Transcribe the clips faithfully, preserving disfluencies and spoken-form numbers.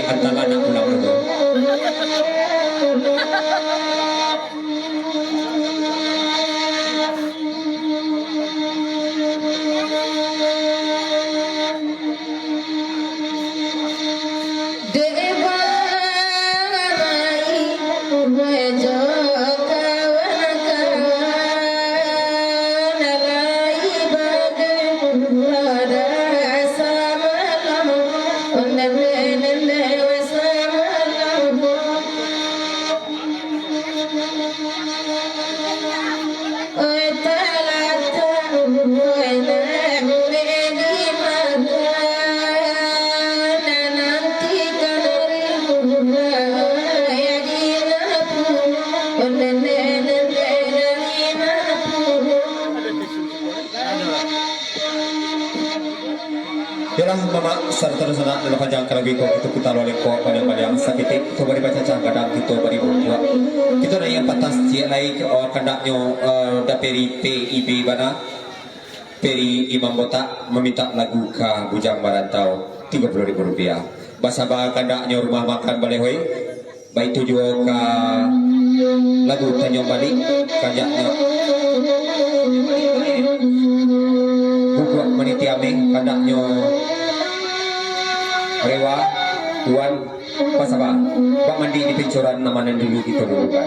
Antara anak pulang dulu. Yolah, mamak, sarto dunsanak, dalam panjang kalagu iko, kito puta lo lengkok, paliang-paliang saketek, kito bari bacacah gadang, kito bari bubuak. Kito naiak patah ciek lai, oh, kandaknyo, eh, daperi P I B bana, Peri Imam Botak mamintak lagu ka Bujang Marantau, tigo puluah ribu rupiah. Basaba kandaknyo rumah makan baleh hoi. Baitu juo ka lagu Tanjung Balik, kandaknyo Guguak Maniti Ameh, kandaknyo Rewa, Tuan, basaba, bak mandi di pincuran, namo nan dulu kito dulukan.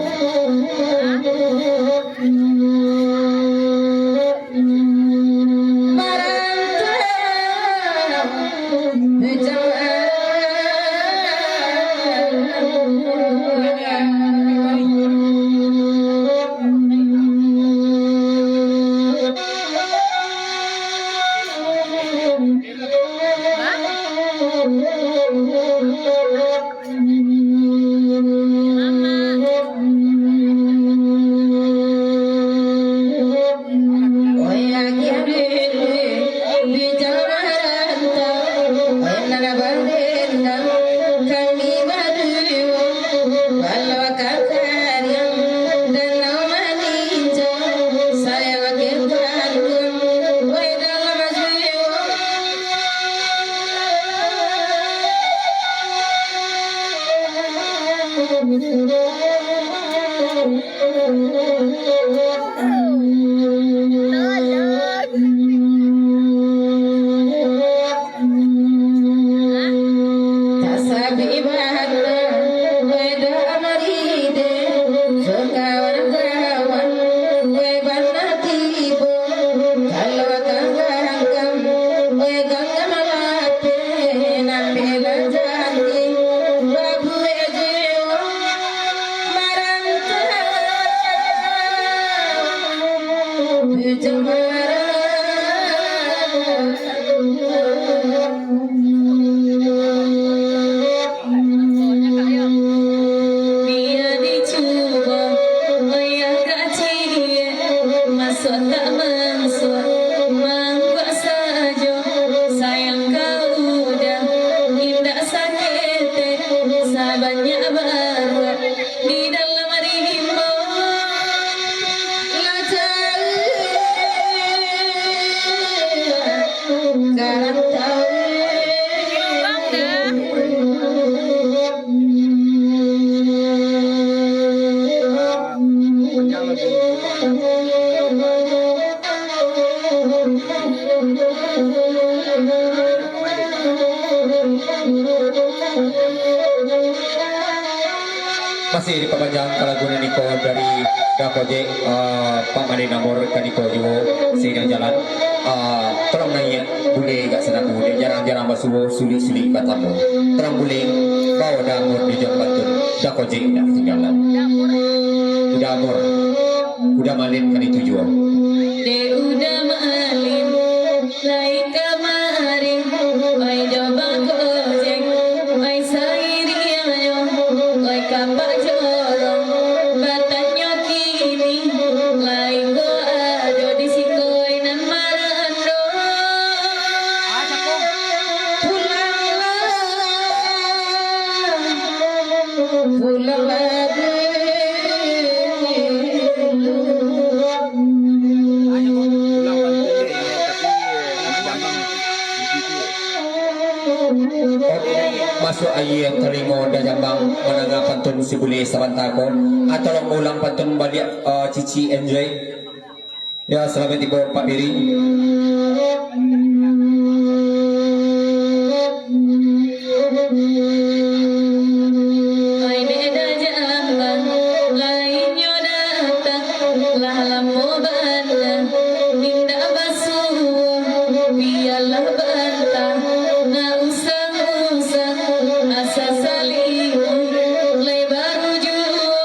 Bia dicubo, wayah gak ciek, masuak tak masuak, mangkuak sajo, sayang ka uda, indak saketek, sabanyak baruak, di dalam rimbo. Masih dipapanjang ka lagu nan iko dari Dakojek, ah, Pak Malin Amor kaniko juo sairing jalan. Ah, tolong naiak bulek gak sanaku, dek jarang-jarang basuo, sulik-sulik batamu. Tolong bulek, bao Uda Amor di Johor Batu, Dakojek indak katinggalan. Uda Amor, Uda Malin kaniko juo. Dek Uda Malin, lai kamari, oi jo bagojek, oi sairiangnyo, oi kapak jorong, batanyo kini, lai ko ado di siko nan marando. Pulanglah, pulanglah dulu. Suak aia talingo dah jambang, mandanga pantun si bule sabanta ko. Ah, tolong ulang pantun baliak, ah, Cici enjoy. Ya, salamaik tibo, Pak Piri. Ai dek dah jambang, lainnyo datang, lah lamo bana, indak basuo, bialah banta, nak usah-usah, asa salingo, lai baru juo,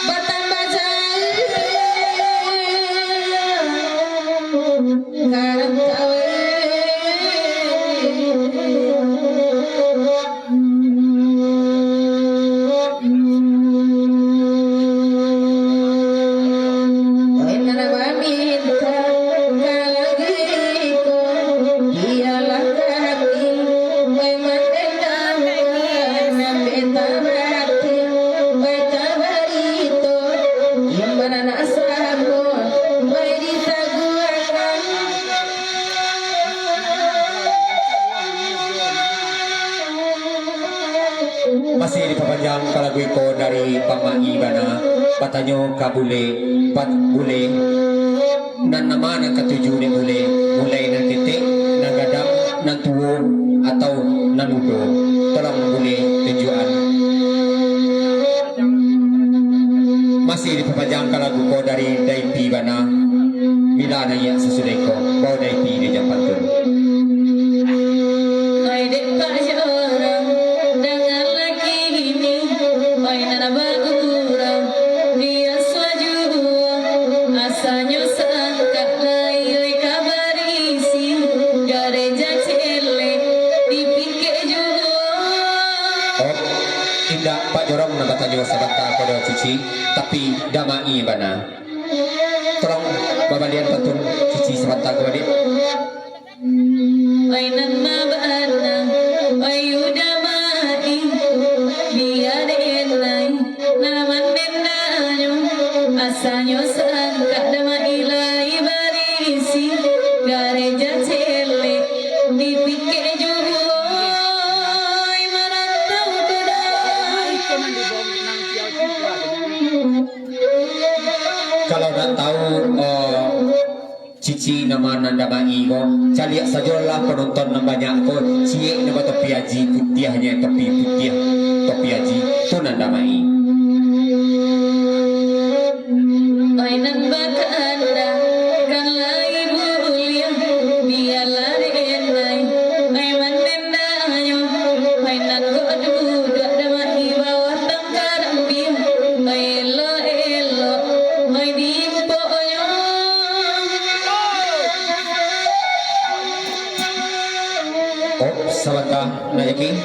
batambah jauah, karantau. Oi nan bamintak ka lagui ko, bialah kami, oi mandendam, nan beta bati, oi tabarito, imbana nak samo, oi ditaguakan. Masih dipapanjang ka lagu iko dari Bang Mai bana, batanyo ka bule, bat bule, nan nama nan katuju dek bule, mulai nan ketek, nan gadang, nan tuo, atau nan mudo. Tolong bule tunjuakan. Masih dipapanjang ka lagu ko dari Daipi bana. Mila naiak sasudah iko, bao Daipi di japan tu. Oi dek Pak Jorang, dangalah kini, oi nan bagurau, biaso juo, asanyo sangkak lai, oi ka barisi, gareja celek, dipikek juo. Oh, indak, Pak Jorong nan batanyo sabanta pado Cici, tapi Damai bana. Tolong babalian pantun Cici sabanta ko, Adik. Oi nan babana, oi udah mai, bia denai, nan mandenanyo, asanyo sangkak Damai lai barisi, gareja celek, dipikek juo, oi marantau tu dai. Kalau nak tahu, eh, Cici nama nan Damai ko, caliak sajolah panonton nan banyak ko, ciek nan batopi aji putiahnyo, topi putiah, topi aji, tu nan Damai. Oi nan bakanda, kan lai buliah, bialah denai, oi mandenanyo, oi nan kok duduak Damai bawah tangkarang. Oi elok-elok, oi diimpoknyo. Oh, sabanta, nak yakin?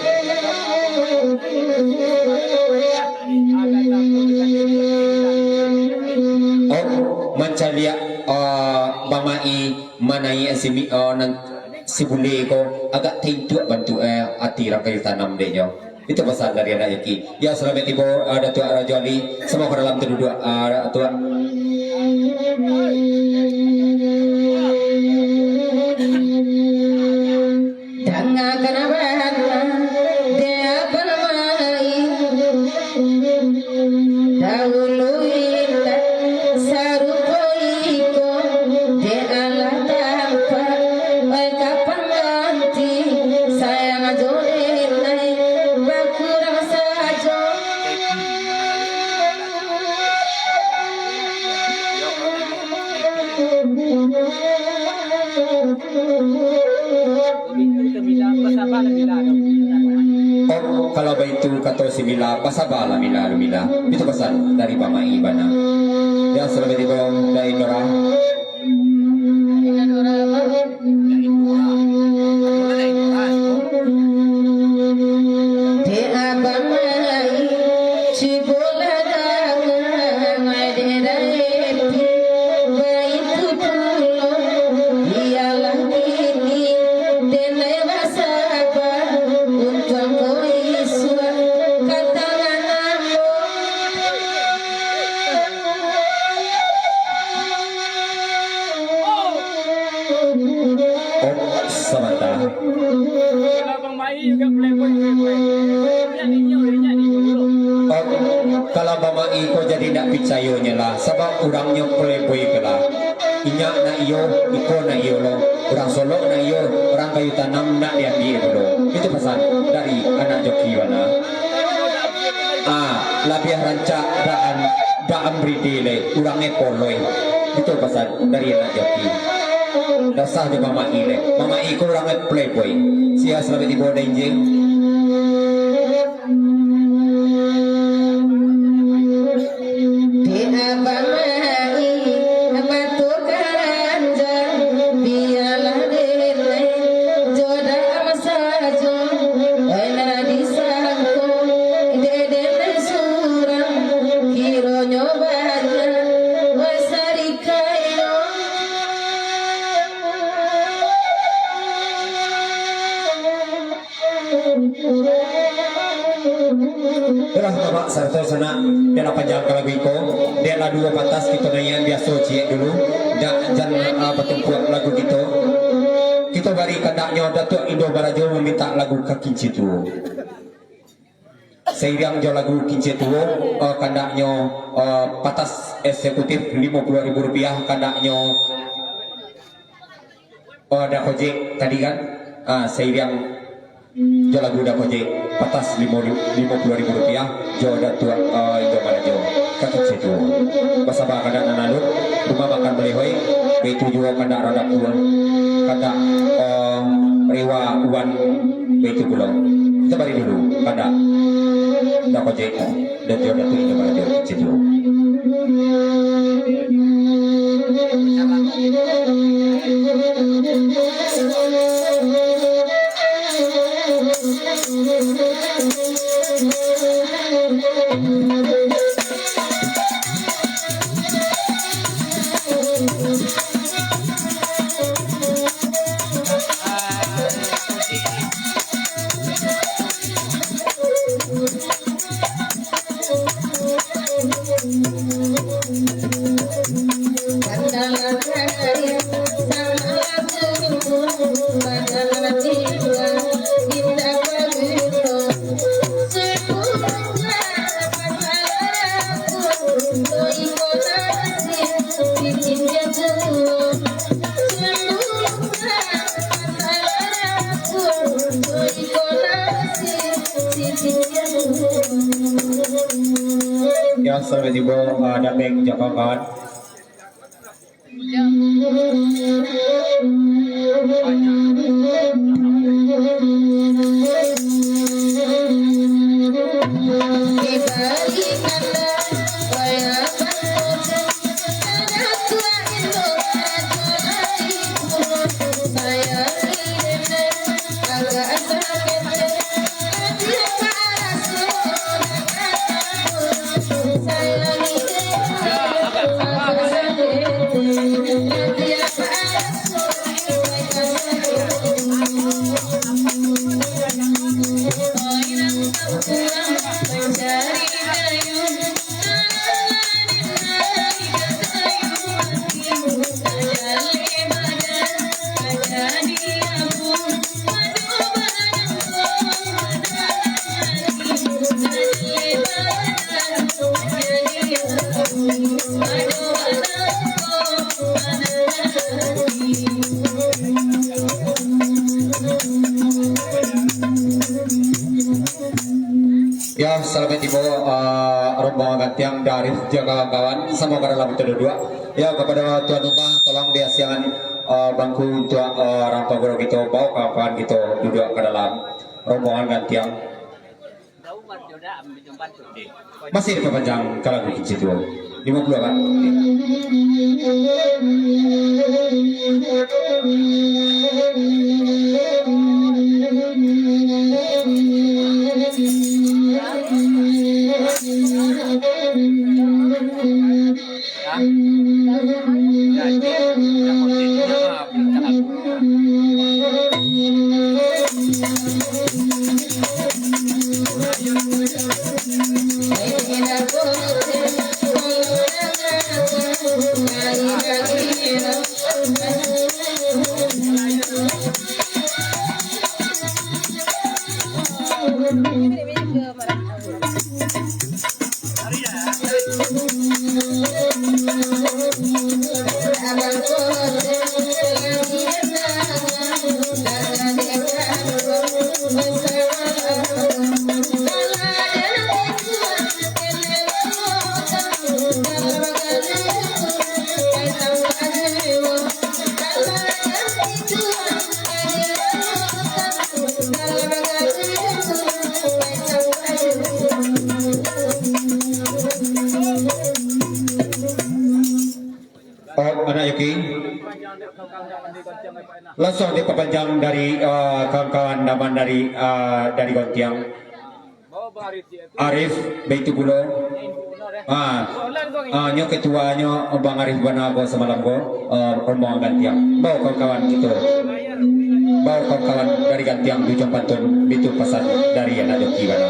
Oh, mancaliak, ah, Bang Mai manaiak si mi-, ah, nan si bule ko agak taintuak bantuak, eh, ati rang kayu tanam dek nyo. Itu pasan dari anak Yaki. Ya, salamaik tibo, ah, Datuak Rajo Ali. Samo ka dalam tu duduak, ah, Datuak. Dangakan bana, dek Abang Mai. Dahulu indak sarupo iko, dek alah tampak, oi ka pangganti, sayang jo denai, bakurang sajo. Oh, kalau baitu kato si Mila, basabalah Mila, lu Mila. Itu pasan dari Bang Mai bana. Ya, salamaik tibo dari Nora. Dek Abang Mai, cubolah dangakan, dek Daipi, baitu pulo, bialah kini, denai basaba, untuang ko isuak, ka tangan ambo. Oh, sabanta. Alah bamaik ko jadi ndak picayonyo lah, sabab urangnyo playboy ko lah. Inyak nak iyo, iko nak iyo lo, urang Solok nak iyo, urang Kayu Tanam nak diambiak pulo. Itu pasan dari anak joki bana. Ah, labiah rancak daan, daan bride lai, urangnyo poloi. Itu pasan dari anak joki. Dasar jo bamaik lai. Bamaik ko urangnyo playboy. Sia salamaik tibo, Dainjing. Dek Abang Mai, batu karanjang, bialah denai, jo daam sajo, oi nan disangko, dek denai surang, kironyo banyak, wai sarikayo. Yolah, Bapak sarato sanak, bialah panjang ka lagu iko, bialah duo patah kito naiak biaso ciek dulu, jan, jan, ah, batumpuak lagu kito. Kito bari kandaknyo Datuak Indo Barajo mamintak lagu Ka Kincia Tuo. Sairiang jo lagu Kincia Tuo, ah, kandaknyo, ah, patah eksekutif limo puluah ribu rupiah, kandaknyo Oh, Da Kojek tadi kan, ah, sairiang jo lagu Da Kojek, patah limo, limo puluah ribu rupiah, jo Datuak, ah, Indo Barajo, Ka Kincia Tuo. Basaba kandak nan alun, rumah makan balehoi, baitu juo kandak Radap Tuo, kandak, ah, Rewa Wan, baitu pulo. Kito bari dulu, kandak Da Kojek. Dan jo Datuak Indo Barajo, Kincia Tuo. Ya, salamaik tibo, ah, Dapek jo kawan-kawan. Ya, salamaik tibo, eh, rombongan gantiang dari jo kawan-kawan, samo ka dalam kito duduak. Ya, kapado tuan rumah, tolong diasiangan, eh, bangku untuak, eh, urang tuo guru kito, bao kawan kito duduak ka dalam. Rombongan gantiang. Masih dipapanjang ka lagu Kincia Tuo. Limo puluah, Pak. Lansuang dipapanjang dari, eh, kawan-kawan Daman dari, eh, dari Gantiang. Arif, baitu pulo. Ah, ah, nyo ketuanyo Bang Arif bana ko samalam ko, eh, rombongan Gantiang. Bao kawan-kawan kito. Bao kawan-kawan dari Gantiang di Ujung Pantun, baitu pasan dari anak joki bana.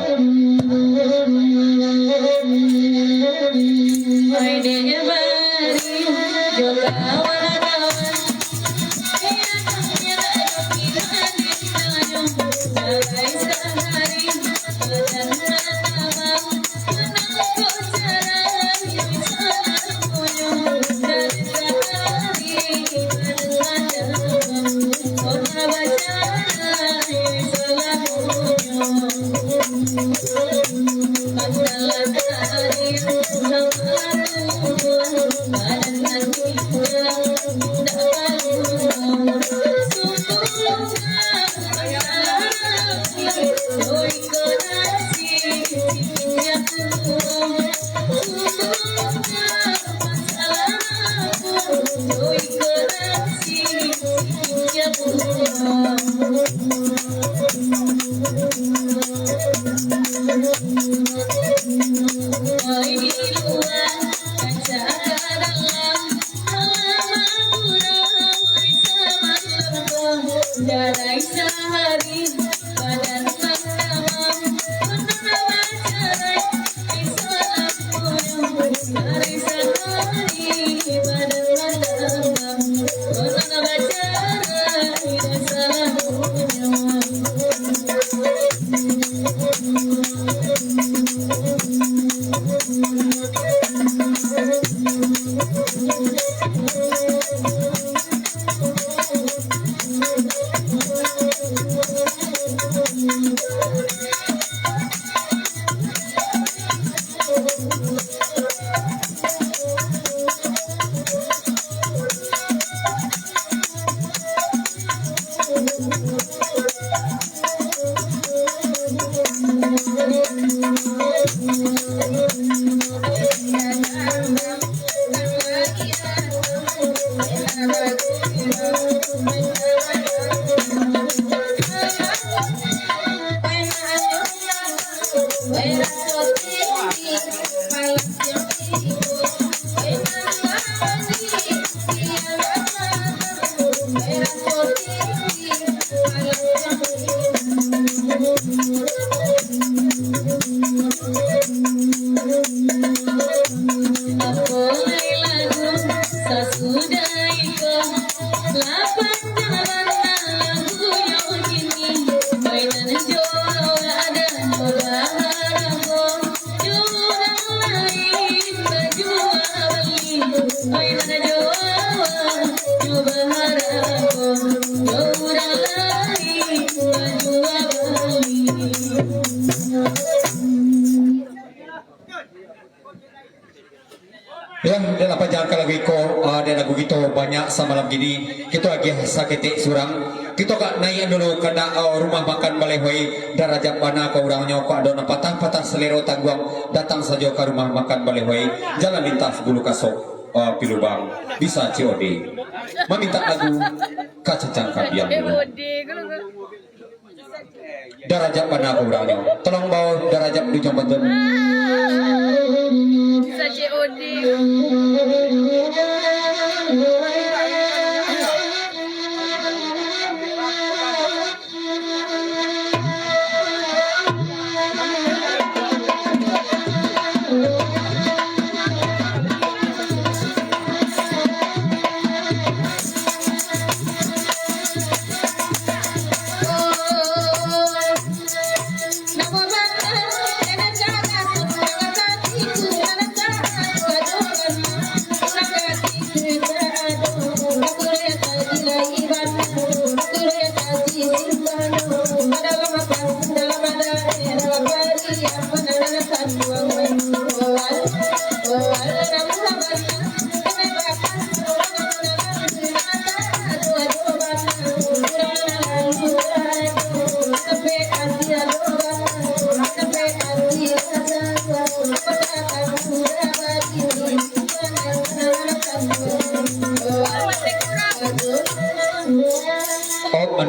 Yo, dek lah panjangkan lagu iko, ah, dek lagu kito banyak samalam kini. Kito agiah saketek surang. Kito ka naiak dulu ka da-, ah, rumah makan Balehoi. Darajat bana ko urangnyo, kok ado nan patah-patah salero tangguang, datang sajo ka rumah makan Balehoi. Jalan lintas Bulu Kasok, ah, Pilubang. Bisa C O D. Mamintak lagu ka Cacang Kambiang dulu. Darajat bana ko urangnyo. Tolong bao darajat di ujung batu. Bisa C O D.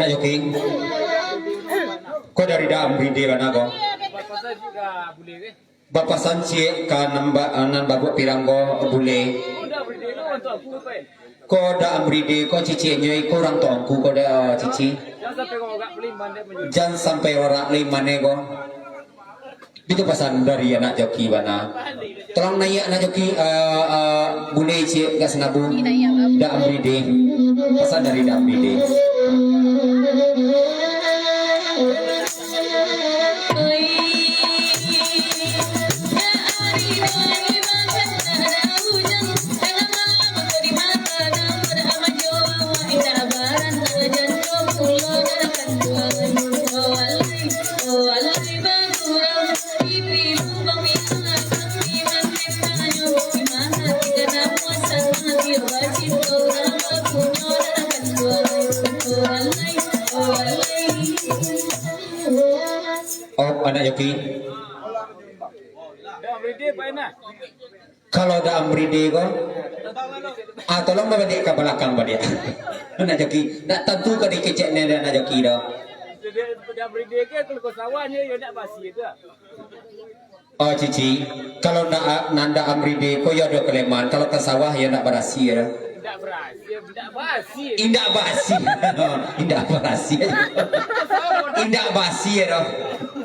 Ajo, Ki. Ko dari Da Amride bana ko. Bapasan ciek ka nan ba-, nan babuak pirang ko bule. Ko Da Amride ko cici enyo iko urang tuangku ko Da, cici. Jan sampai warak lai mane ko. Itu pasan dari anak joki bana. Tolong naiak anak joki, eh, eh, bule ciek ka sanabu. Da Amride. Pasan dari Da Amride. Oh, anak joki. Kalau Da Amride ko, ah, tolong babaliak ka balakang baliak. Anak joki, ndak tantu ka dikecek ni anak joki doh. Oh, cici, kalau ndak, nan Da Amride ko yo ado kalemahan, kalau ka sawah yo ndak barasiah doh. Indak barasiah, indak barasiah. Indak barasiah. Indak barasiah. Indak barasiah doh.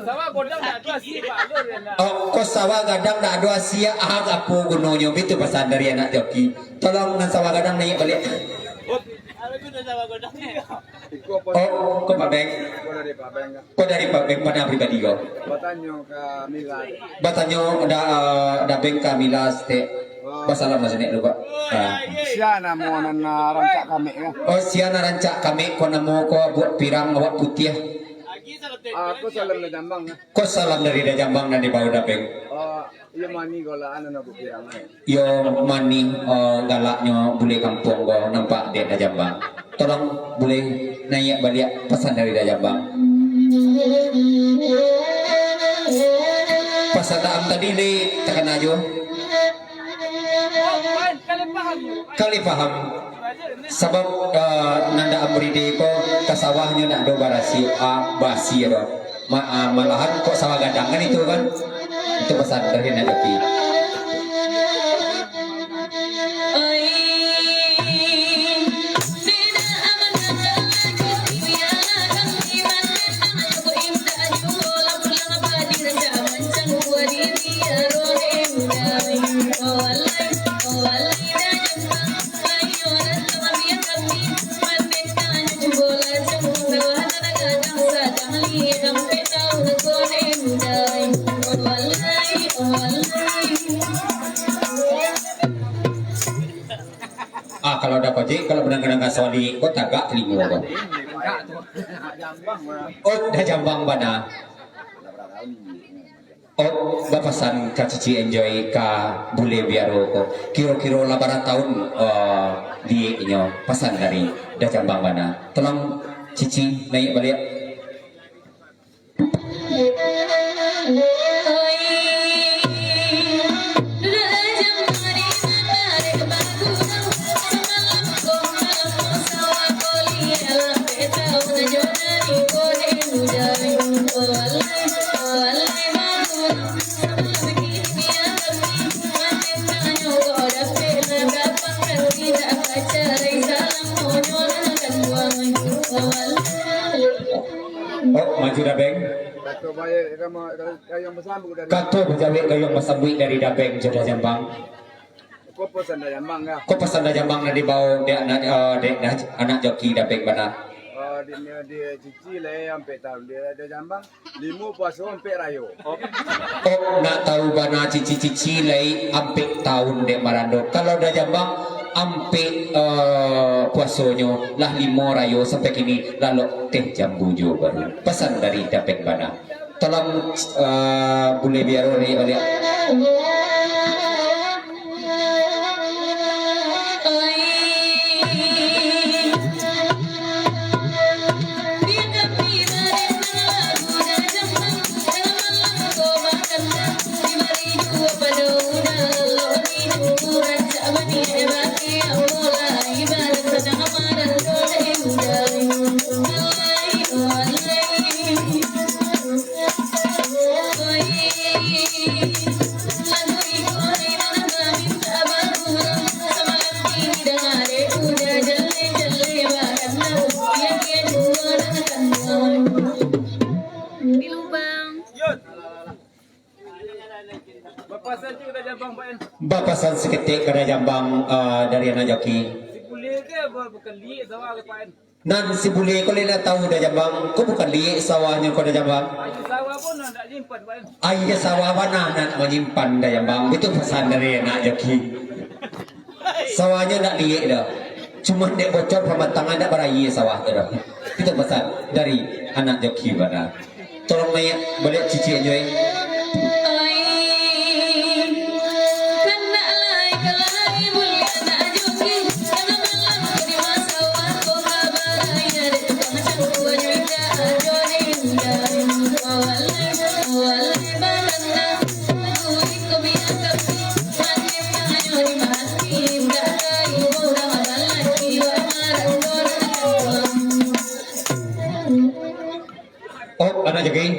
Sawah gadang ndak ado asiah, Pak. Alun, ya, ndak. Oh, ko sawah gadang ndak ado asiah, ah, apo gunonyo? Itu pasan dari anak joki. Tolong nan sawah gadang naiak baliak. Oh, ko Pak Beng. Ko dari Pak Beng, Pak Beng. Ko dari Pak Beng, mana pribadi ko? Batanyo ka Milas. Batanyo Da, Da Beng ka Milas, tek. Basalam lah saketek dulu, Pak. Ah. Sia namo nan, ah, rancak kamek ko? Oh, sia nan rancak kamek ko namo ko buak pirang awak putiah. Ah, ko salam Da Jambang, ah. Ko salam dari Da Jambang nan dibao Da Beng. Oh, iyo mani ko lah, anu, nak buak pirang, ah. Iyo mani, eh, galaknyo bule kampuang ko nampak dek Da Jambang. Tolong bule naiak baliak pasan dari Da Jambang. Pasan Da Am tadi lai takana juo. Kali paham. Sabab, eh, nan Da Amride ko ka sawahnyo ndak ado barasiah, ah, barasiah doh. Ma-, ah, malahan kok sawah gadang kan itu kan? Itu pasan dari anak joki. Ah, kalau Da Kojek, kalau mandanga-danga sawali ko tagak talingo ko. Oh, Da Jambang bana. Oh, bapasan ka Cici Enjoy ka bule biaro ko. Kiro-kiro lah bara taun, eh, dieknyo, pasan dari Da Jambang bana. Tolong Cici naiak baliak. Oh, maju Da Beng. Kato bajawek gayuang basambuik dari Da Beng jo Da Jambang. Ko pasan Da Jambang ka? Ko pasan Da Jambang nan dibao dek anak, eh, dek Da-, anak joki Da Beng bana. Eh, di, di Cici lai ampek taun, di Da Jambang limo puaso ampek rayo. Oh, nak tau bana Cici, Cici lai ampek taun dek marando. Kalau Da Jambang ampek, eh, puasonyo, lah limo rayo sampai kini, lalok teh jambu juo baru. Pasan dari Da Beng bana. Tolong, eh, bule biaro ni baliak. Bapasan saketek ka Dayah Jambang, ah, dari anak joki. Si bule ke, bu-, bukan liek sawah ke, Pak, en? Nan si bule ko lai ndak tahu Dayah Jambang, ko bukan liek sawahnyo ko Dayah Jambang. Aia sawah pun ndak nyimpan, Pak, en. Aia sawah bana nan manyimpan Dayah Jambang, itu pasan dari anak joki. Sawahnyo ndak liek doh. Cuma dek bocor pamatangan ndak baraia sawah tu doh. Itu pasan dari anak joki bana. Tolong naiak baliak cicik anjo, eh. Oh, anak joki.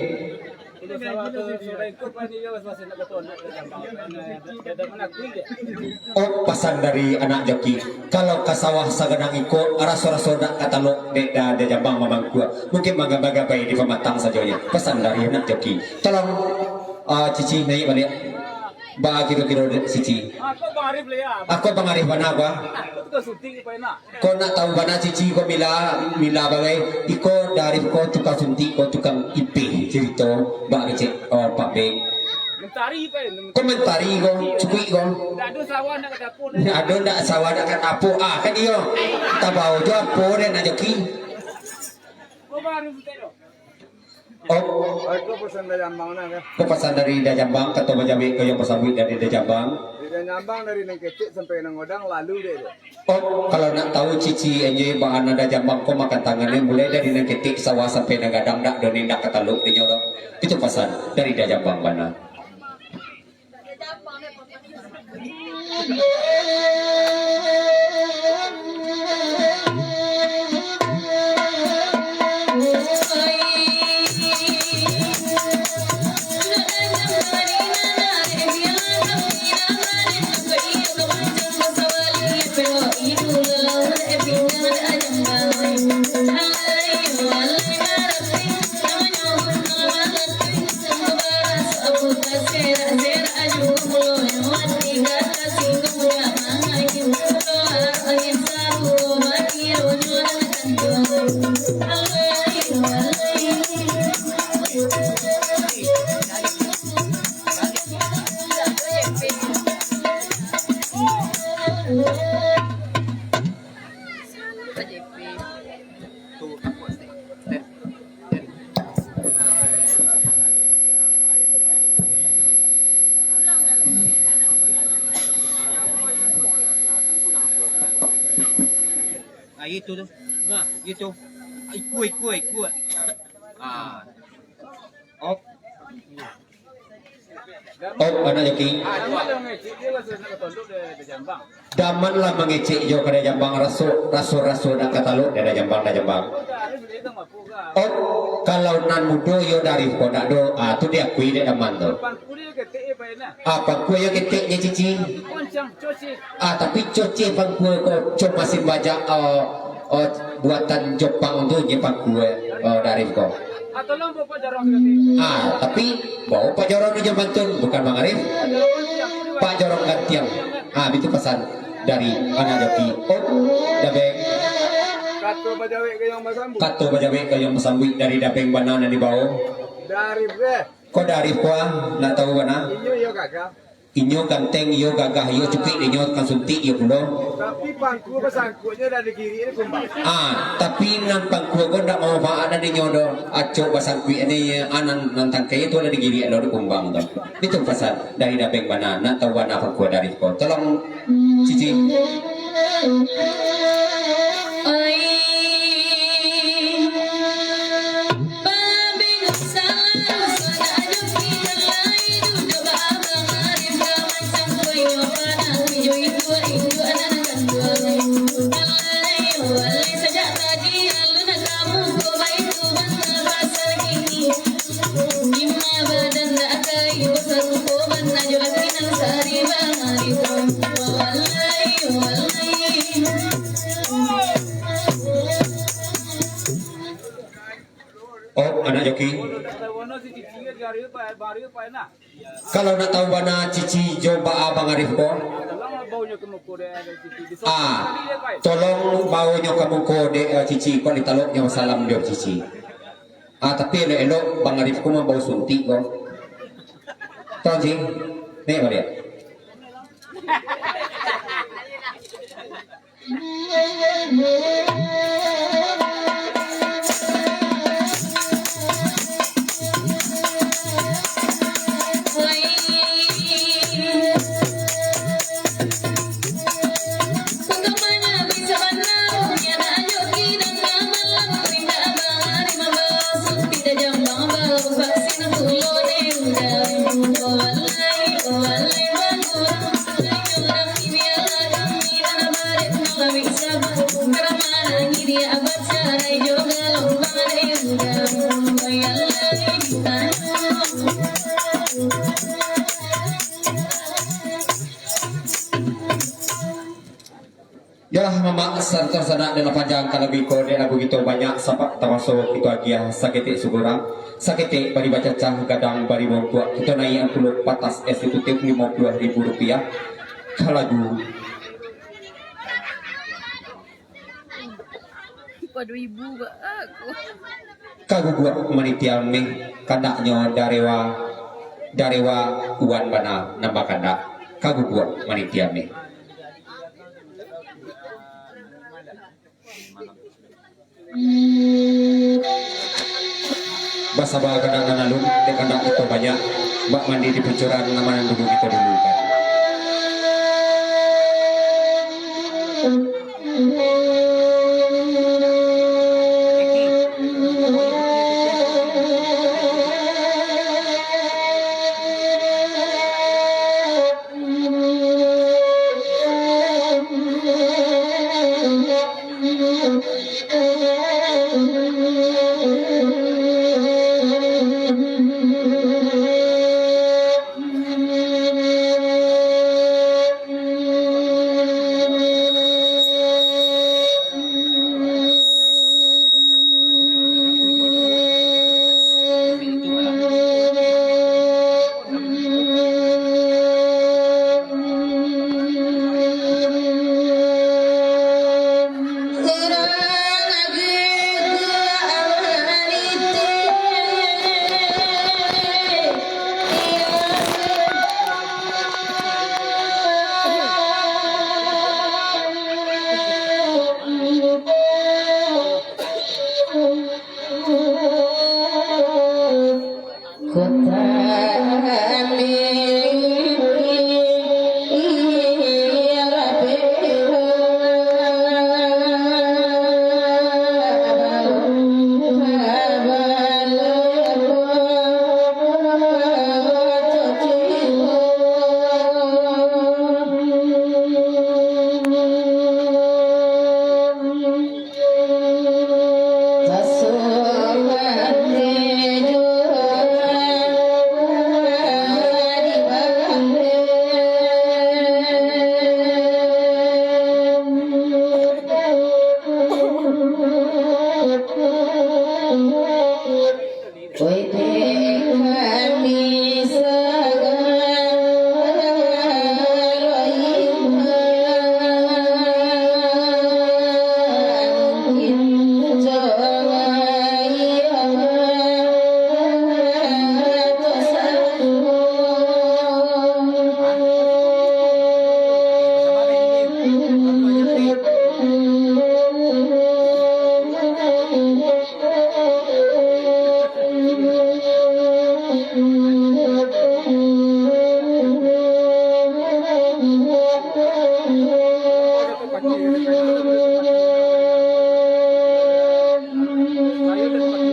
Oh, pasan dari anak joki. Kalau ka sawah sagadang iko, raso-raso dak ka talok dek Da-, Dayah Jambang mamangkua. Mungkin manggabai-gabai di pamatang sajonyo. Pasan dari anak joki. Tolong, ah, Cici naiak baliak. Ba kiro-kiro dek Cici. Ako Bang Arif bana, Bang. Ko nak tahu bana Cici ko mila, mila bagai. Iko Darif ko tukang suntik, ko tukang ipih, carito bak kecek, oh, Pak Bek. Mentari, Pak. Ko mentari ko, cukuik ko. Ndak ado sawah ndak ka tapuak. Ndak ado ndak sawah ndak ka tapuak. Ah, kan iyo. Tabao jo apo dek anak joki. Ko baru suntik tu. Oh. Ko pasan dari Dayah Jambang nah, kan? Ko pasan dari Dayah Jambang, kato bajawek ko nan basambuik dari Dayah Jambang. Dari Dayah Jambang, dari nan ketek sampai nan godang, lalu dek tu. Oh, kalau nak tahu Cici anjo baa nan Dayah Jambang ko makan tangannyo, mulai dari nan ketek sawah sampai nan gadang, dak ado nan indak ka talok dinyo doh. Itu pasan dari Dayah Jambang bana. Ah, itu tu. Nah, itu. Ikut, ikut, ikut. Ah. Op. Oh, anak joki. Daman lah mangecek jo ka Dayah Jambang, raso, raso, raso nak ka talok Dayah Jambang, Dayah Jambang. Oh, kalau nan mudo yo dari ko dak do, ah, tu diakui dek Daman tu. Ah, pangkua yo keteknyo Cici. Ah, tapi coceh pangkua ko, cuma sin bajak, oh, oh, buatan Jepang tu nyo pangkua, oh, dari ko. Ah, tapi bawa Pak Jorong di Jambantun, bukan Bang Arif. Pak Jorong Gantiang. Ah, itu pasan dari anak joki. Oh, Dabeng. Kato bajawek ka yang basambuik. Kato bajawek ka yang basambuik dari Dabeng bana nan dibawa. Dari Arif, eh. Ko dari Arif ko, ah, nak tahu bana? Inyo iyo gagah. Inyo ganteng, iyo gagah, iyo cukuik, inyo tukang suntik, iyo pulo. Tapi pangkua basangkuiknyo dari girik di kumbang. Ah, tapi nan pangkua ko ndak manfaat dari inyo doh. Acok basangkuik ni, ah, nan, nan tangkai tu dari girik lo di kumbang tu. Itu pasan dari Dabeng bana, nak tahu bana pangkua dari ko. Tolong, Cici. Kalau nak tahu bana Cici jo baa Bang Arif ko, ah, tolong baonyo ka muko dek, eh, Cici ko, ditaloknyo salam jo Cici. Ah, tapi elok-elok Bang Arif ko mah bao suntik ko. Tahu, Ci? Nek baliak. Yolah, mamak sarto sanak, dek lah panjang kalabiah ko, dek lagu kito banyak, sapak tawaso kito agiah, saketek sugurang, saketek bari bacacah, gadang bari bongkuak, kito naiak pulo patas eksekutif limo puluah ribu rupiah ka lagu. Ka guguak manitia meh, kandaknyo darewa, darewa wan bana nan bakandak. Ka guguak manitia meh. Basaba kandak nan alun, dek kandak kito banyak, bak mandi di pucuran, nan manang dulu kito dulu kan.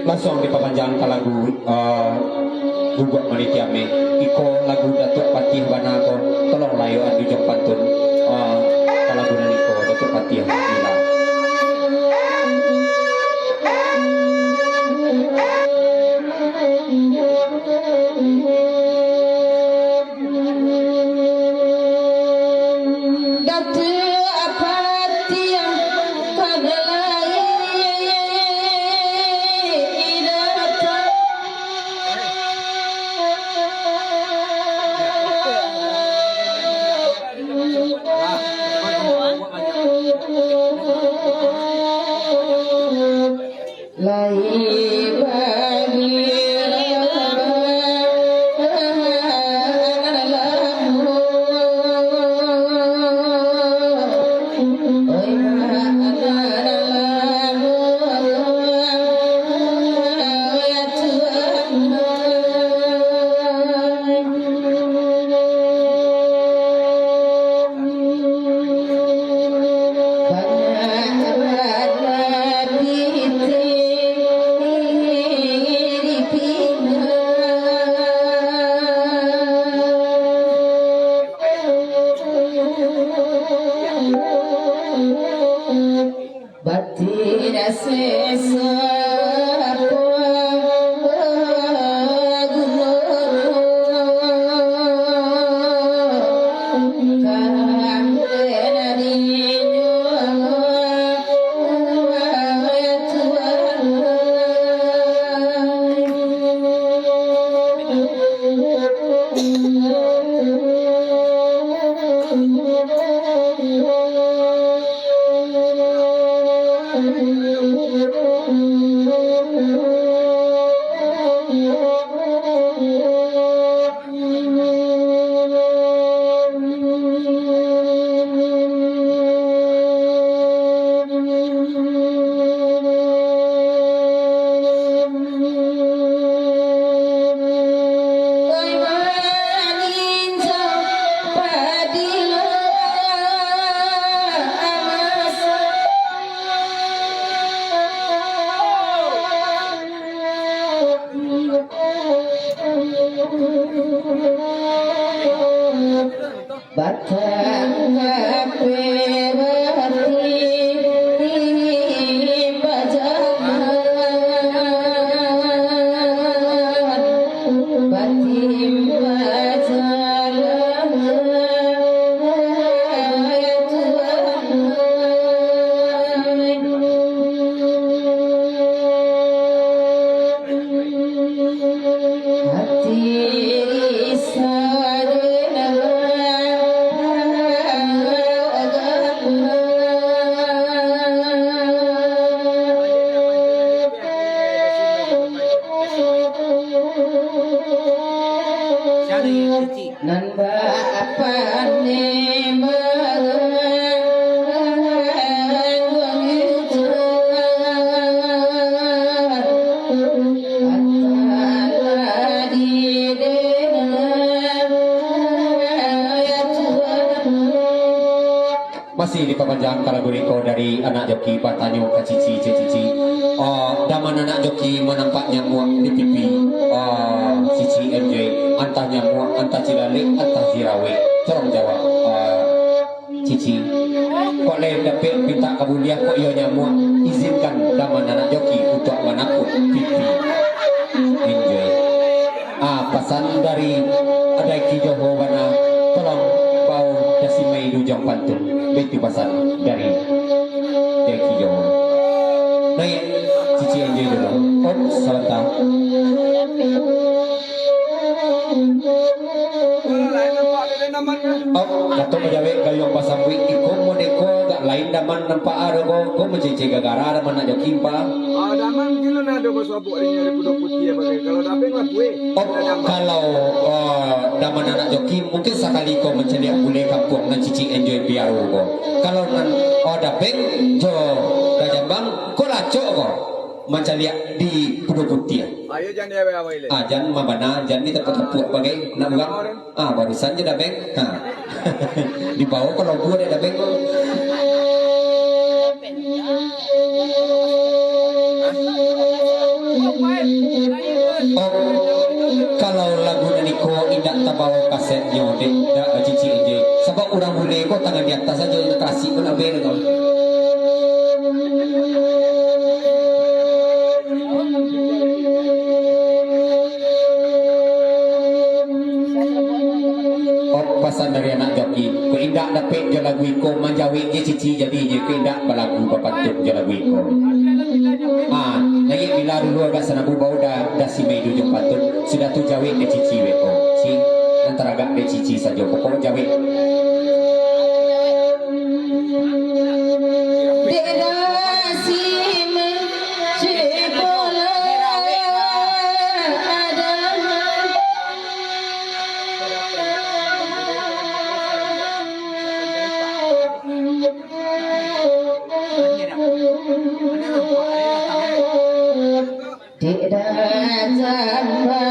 Lansuang dipapanjang ka lagu, eh, guguak manitia meh. Iko lagu Datuak Patih bana ko. Tolonglah yo anu jo pantun, eh, ka lagu nan iko Datuak Patih. Gila. Nan bapane manganduang ujan, antah tadi dengar ya Tuhan. Masih dipapanjang ka lagu iko dari anak joki batanyo ka Cici, "Cik Cici, ah, daman anak joki manampak nyamuak di pipi, ah, Cici M J, antah nyamuak, antah cilalek, antah jirawek? Tolong jawab, ah, Cici. Kok lai dapek pintak ka buliah, kok iyo nyamuak, izinkan daman anak joki untuak manapuak pipi M J." Ah, pasan dari Daiki Joho bana, tolong bao dasimai di ujuang pantun. Baitu pasan dari Daiki Joho. Naiak, Cici enjoy dulu. Om, sabanta. Om, Datuk Bajawek gayuang basambuik, iko modeko agak lain daman nampak ado ko, ko macecek gagara daman nak joki pa. Ah, daman kilo nado basuo Buek di Pulau Putiah bagai. Kalau Dabeng lah kueh. Oh, kalau, ah, daman anak joki, mungkin sakali ko mancaliak bule kampuang nan Cici enjoy piaro ko. Kalau nan, ah, Dabeng jo Dajambang, ko lacok ko mancaliak di Pulau Putiah. Ayo, jan dia awai le. Ah, jan mabana, jan ni tapuak-tapuak bagai nak urang. Ah, barusan je Dabeng. Ha. Dibawa ka lagu dek Dabeng tu. Oh, kalau lagu nan iko indak tabawa kasetnyo, dek, indak bacicik je. Sabab urang bule ko tangan di atas sajo, indak klasik pun abih tu. Oh, pasan dari anak joki, kok indak dapek jo lagu iko, manjawek je Cici jadi je, kok indak balagu bapantun jo lagu iko. Ah, lagi bila dulu agak sanabu bau dah, dah si Mei dujung pantun, sudah tu jawek dek Cici wek ko. Si, nan taragak dek Cici sajo, pokok jawek. Tidak sama.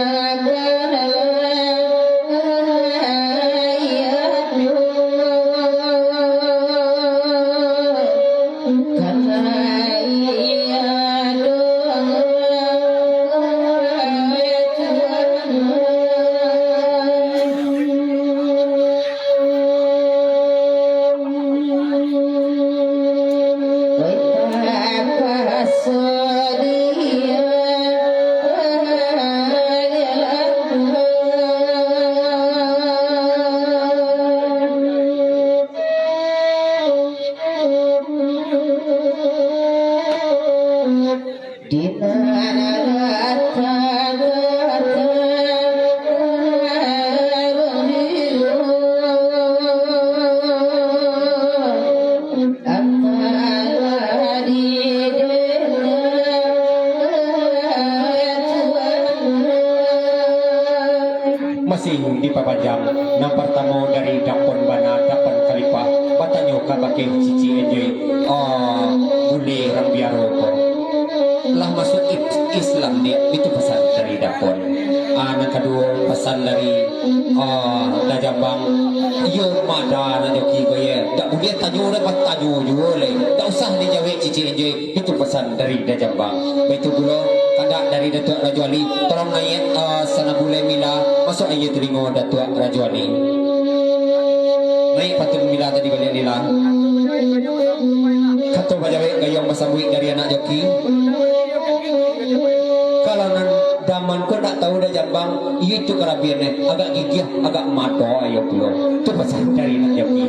Masih dipapanjang, nan partamo dari Dapon bana, Dapon Khalifah, batanyo kabake Cici Enjoy, ah, bule urang biaro ko. Lah masuak is-, Islam, Diak, itu pasan dari Dapon. Ah, nan kaduo, pasan dari, ah, Dajambang, iyo mada nak joki ko, ye. Dak buliah tanyo, dak batanyo juo lai. Dak usah dijawek Cici Enjoy. Itu pasan dari Dajambang. Baitu pulo, kandak dari Datuak Rajo Ali, tolong naiak, eh, sanabulai Mila, masuak aia talingo Datuak Rajo Ali. Naiak pantun Mila tadi baliak, Lila. Kato bajawek gayuang basambuik dari anak joki. Kalau nan daman ko ndak tahu Dajambang, iyo itu kalabiahannyo, agak gigiah, agak mado aia pulo. Tu pasan dari anak joki.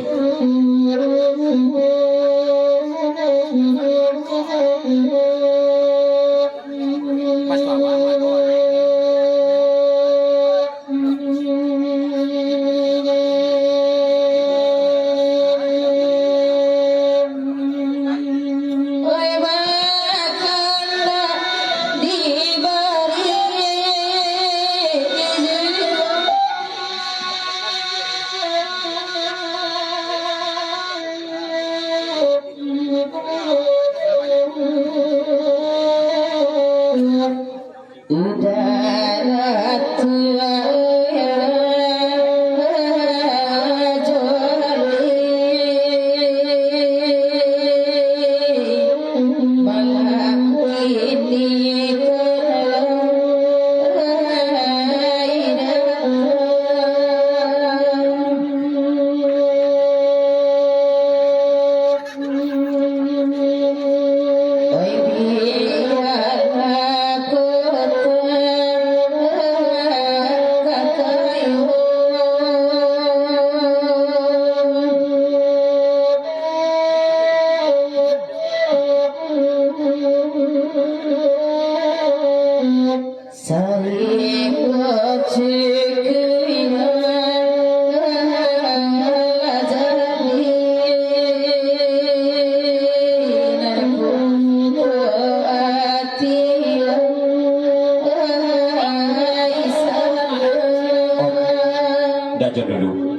Dah, jan dulu.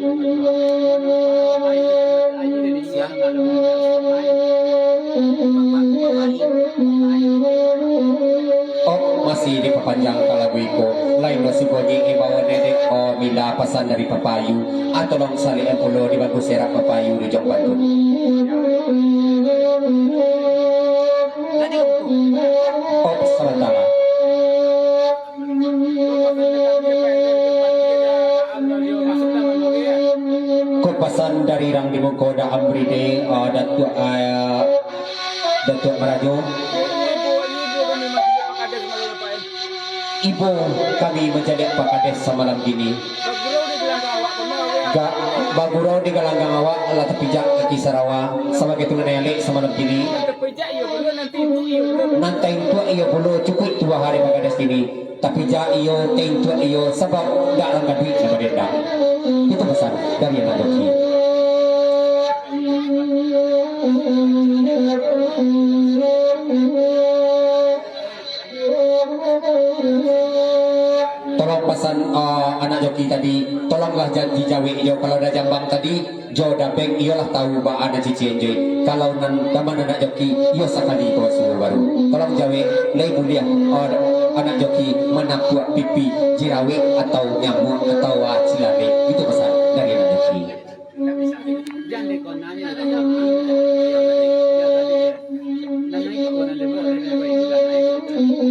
Oh, masih dipapanjang ka lagu iko. Lain basigonyi imbauan dedek, oh, Mila pasan dari Papa Ayu. Ah, tolong salikan pulo di bangku serak Papa Ayu di ujung pantun. Oh, sabanta lah. Ko pasan dari rang di muko da amri de, ah, Datuak, ah, Datuak Marajo. Ibo kami mancaliak Pak Kades samalam kini. Ga-, bagurau di galanggang awak, lah tapijak kaki sarawa, sabagai tunangan alek samalam kini. Nan taintuak iyo pulo cukuik tuah ari Pak Kades kini. Tapijak iyo, taintuak iyo, sabab dak rang gaduik nan badendang. Itu pasan dari anak joki. Tolong pasan, ah, anak joki tadi, tolonglah ja-, dijawek iyo. Kalau Dajambang tadi, jo Dapeng, iyo lah tahu baa nan Cici Enjoy. Kalau nan daman anak joki, iyo sakali ko suruah baru. Tolong jawek, lai buliah, ah, anak joki manapuak pipi, jirawek atau nyamuak atau, ah, cilalek. Itu pasan dari anak joki.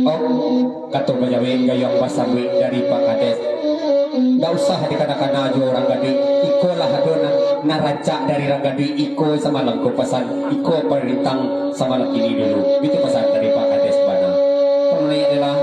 Oh, kato bajawek gayuang basambuik dari Pak Kades. Ndak usah dikana-kana jo urang gaduik. Iko lah ado nan, nan rancak dari urang gaduik. Iko samalam ko pasan, iko parintang samalam kini dulu. Itu pasan dari Pak Kades bana. Tolong naiak lah.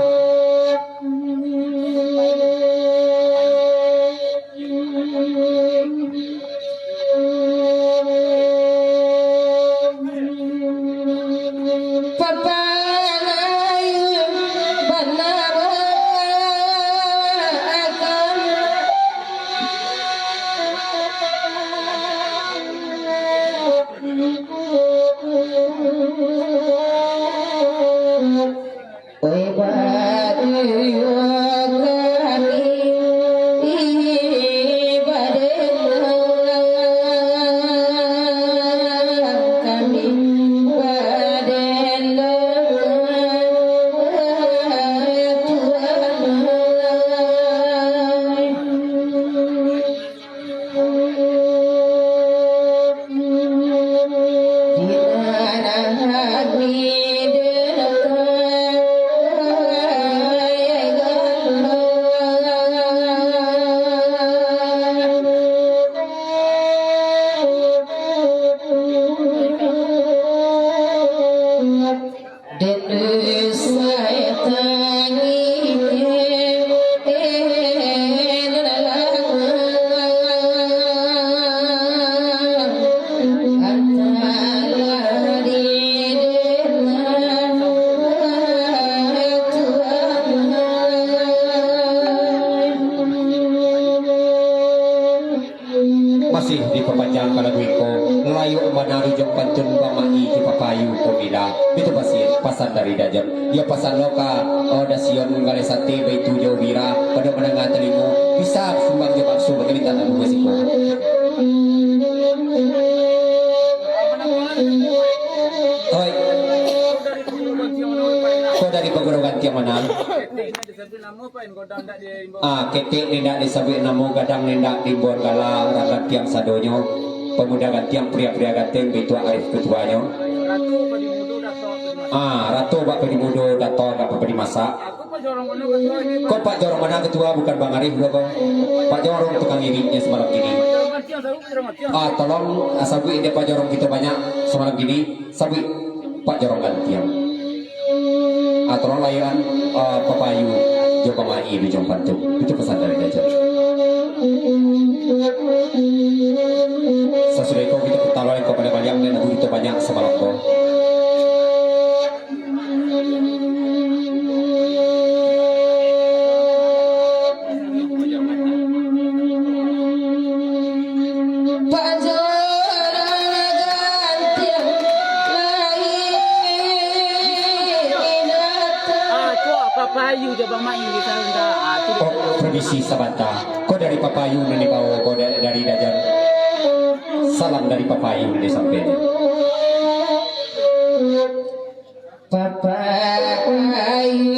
Masih dipapanjang ka lagu iko, layok bana ujung pantun bamaik di papayu ko bila. Bitu basiak pasan dari Dajon. Iyo pasan lo ka, oh, Dasion, galeh sate, baitu jo bira, pado mandanga talingo, bisa sumbang jo bakso bagi mintak lagu ko siko. Oi. Ko dari paguruan tiang mana? Ah, ketek indak disabuik namo, gadang indak diimbau gala, urang gantiang sadonyo, pamuda gantiang, pria-pria gantiang, baitu Arif katuanyo. Ah, Ratu bak Padi Mudo, Dato bak Padi Masak. Ko Pak Jorong mano katua, bukan Bang Arif doh ko. Pak Jorong tukang iriknyo samalam kini. Ah, tolong, ah, sabuik dek Pak Jorong kito banyak samalam kini, sabuik Pak Jorong gantiang. Ah, tolong layanan, ah, papayu jo bamaik di ujung pantun. Itu pesan dari Dajon. Sasudah itu kita putar balik kepada baliang dan lagu kita banyak samalam ko. Ah, tu apa payu je bamain di sana. Ah, tu. Oh, permisi sabanta. Ko dari Papayu nan dibawo ko da-, dari Dajon. Salam dari Papayu nan disampaikan. Papayu.